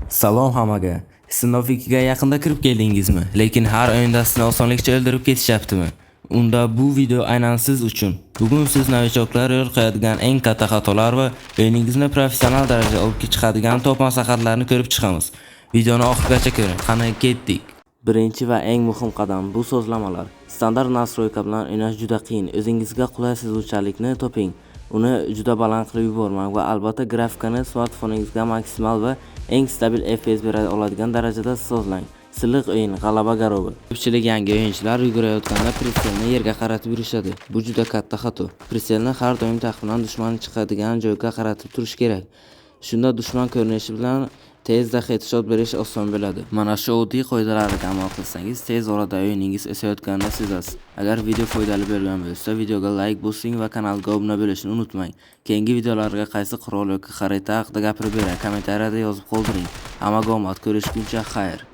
Salom hammaga. Sinf 2 ga yaqinda kirib keldingizmi? Lekin har o'yinda sizni osonlikcha o'ldirib ketishyaptimi? Unda bu video aynan siz uchun. Bugun siz новичок lar yo'l qo'yadigan eng katta xatolar va o'yiningizni professional darajaga olib chiqadigan top maslahatlarni ko'rib chiqamiz. Videoni oxirigacha ko'ring. Qani, ketdik. Birinchi va eng muhim qadam bu sozlamalar. Standart настройка bilan o'ynash juda qiyin. O'zingizga qulay sezuvchanlikni toping. Uni juda baland qilib yubormang va albatta grafikani smartfoningizga maksimal va eng stabil FPS bera oladigan darajada sozlang. Silliq o'yin g'alaba garovi. Ko'pchilik yangi o'yinchilar yugurayotganda прицел ni yerga qaratib yurishadi. Bu juda katta xato. Прицел ni har doim taxminan dushman chiqadigan joyga qaratib turish kerak. Shunda dushman ko'rinishi bilan tezda headshot berish oson bo'ladi. Mana shu oddiy qoidalarga amal qilsangiz, tez orada o'yiningiz o'sayotganini sezasiz. Agar video foydali bo'lgan bo'lsa, videoga like bosing va kanalga obuna bo'lishni unutmang. Keyingi videolarga qaysi qurol yoki xarita haqida gapirib beray, kommentariyada yozib qoldiring. Hammaga omad, ko'rishguncha xayr.